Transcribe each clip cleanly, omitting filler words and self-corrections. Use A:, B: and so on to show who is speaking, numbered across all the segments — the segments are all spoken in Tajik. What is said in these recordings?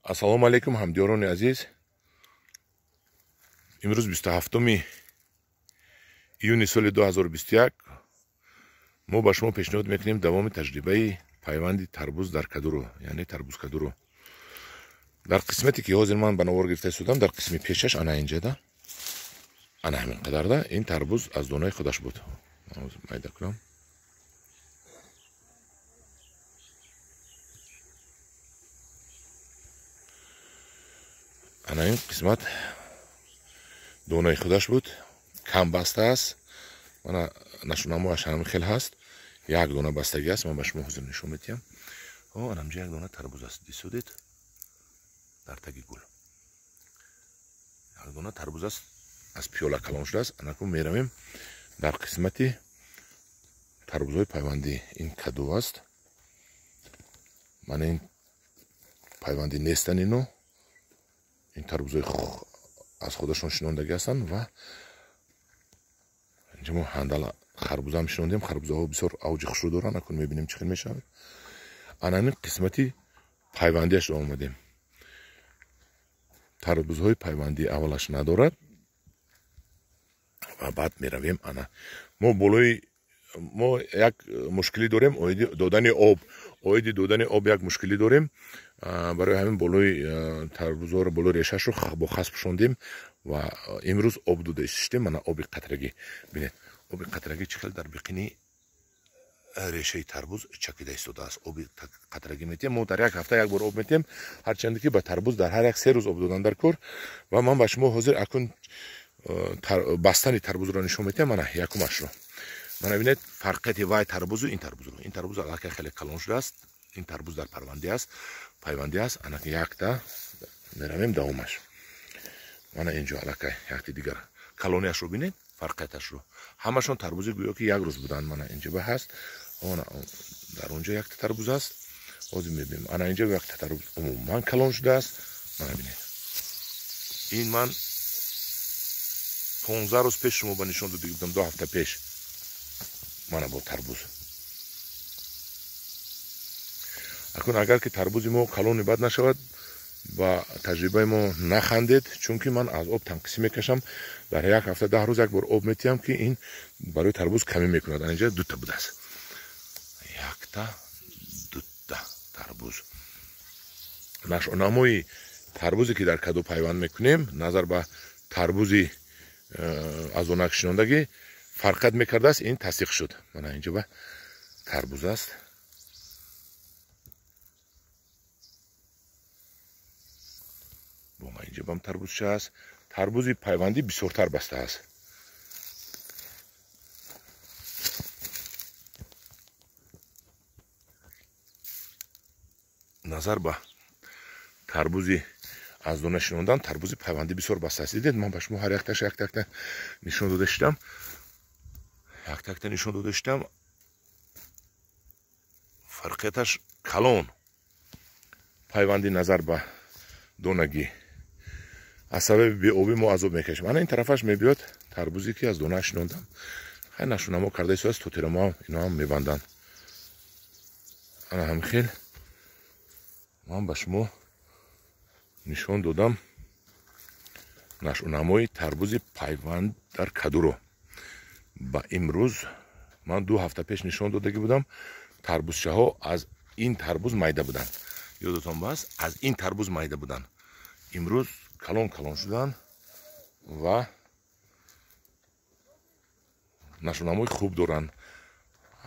A: Ассалому алайкум, ҳамдиёрони азиз. Имрӯз 27 июни соли 2021 мо ба шумо пешниҳод мекунем давоми таҷрибаи пайванди тарбуз дар кадуро, яъне тарбуз кадуро. Дар қисмате ки ҳозир ман ба навор гирифта истодам, дар қисми пешаш ана инҷада, ана ҳамин қадарда ин тарбуз аз донаи худаш буд. Майда кунам. Ана ин қисмат донаи худаш буд, кам баста аст. Мана нашунамояш ҳамин хел ҳаст. Як дона бастагӣ аст, ман ба шумо ҳозир нишон медиҳам. Анамҷа як дона тарбуз аст, дисудед дар таги гул. Як дона тарбуз аст, аз пиёла калон шудааст. Анакун меравем дар қисмати тарбузҳои пайвандӣ. Ин каду аст. Мана ин пайвандӣ нестан ино. Ин тарбузҳои аз худашон шинондагӣ ҳастанд ва инҷа мо ҳандала харбуза ҳам шинондем. Харбузаҳо бисёр авҷи хушрӯ доранд. Акун мебинем чӣ хел мешавад. Ана ҳамин қисмати пайвандиашро омадем. Тарбузҳои пайвандӣ аввалаш надорад ва баъд меравем. Ана мо болои мо як мушкилӣ дорем оиди додани об. Оиди додани об як мушкилӣ дорем. Барои ҳамин болои тарбузҳоро, болои решашро бо хас пӯшондем ва имрӯз об дода истиштем. Мана оби қатрагӣ. Бинед, оби қатрагӣ чӣ хел дар биқини решаи тарбуз чакида истодааст. Оби қатрагӣ метиҳем. Мо дар як ҳафта як бор об метиҳем, ҳарчанде ки ба тарбуз дар ҳар як 3 рӯз об додан дар кор. Ва ман ба шумо ҳозир акун бастани тарбузро нишон медиҳам. Мана якумашро. Мана бинед фарқияти вай тарбузу ин тарбузро. Ин тарбуз аллакай хеле калон шудааст. Ин тарбуз дар парвандӣ аст, пайвандӣ аст. Ана якта меравем давомаш. Мана инҷо аллакай якти дигар калониашро бинед, фарқияташро. Ҳамашон тарбузи гӯё ки як рӯз буданд. Мана инҷо ба ҳаст. Она дар онҷо якта тарбуз аст. Ҳозир мебинем. Ана инҷо якта тарбуз умуман калон шудааст. Мана бинед. Ин ман 15 рӯз пеш шумо ба нишон дода будам, 2 ҳафта пеш. Мана бо тарбуз. Акун агар ки тарбузи мо калони бад нашавад, ба таҷрибаи мо нахандед, чунки ман аз об танқисӣ мекашам. Дар як ҳафта 10 рӯз як бор об метиҳам, ки ин барои тарбуз камӣ мекунад. Ана инҷа дута будааст. Якта, дута тарбуз. Нашонамои тарбузе ки дар каду пайванд мекунем, назар ба тарбузи аз донак шинондагӣ фарқият мекардааст, ин тасдиқ шуд. Мана инҷо ба тарбуз аст. Бо инҷо бам тарбузча аст. Тарбузи пайвандӣ бисёртар баста аст. Назар ба тарбузи аз дона шинондан, тарбузи пайвандӣ бисёр баста аст. Дидед, ман ба шумо ҳар якташ якта нишон дода шудам. Якта нишон дода шудам. Фарқияташ калон. Пайвандӣ назар ба донагӣ. Аз сабаби беобӣ мо азоб мекашем. Ана ин тарафаш мебиёд тарбузе ки аз дона шинондам. Хай нашунамо карда истодааст, тотирамо ино ҳам мебанданд. Ана ҳамин хел ман ба шумо нишон додам нашунамои тарбузи пайванд дар кадуро. Ба имрӯз ман 2 ҳафта пеш нишон додагӣ будам, тарбузчаҳо аз ин тарбуз майда буданд. Ёдатон бас, аз ин тарбуз майда буданд. Имрӯз калон калон шуданд ва нашунамои хуб доранд.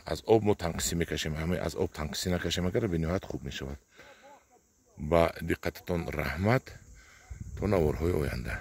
A: Аз об мо танқисӣ мекашем. Ҳамаи аз об танқисӣ накашем, агар бениҳоят хуб мешавад. Ба диққататон раҳмат. То наворҳои оянда.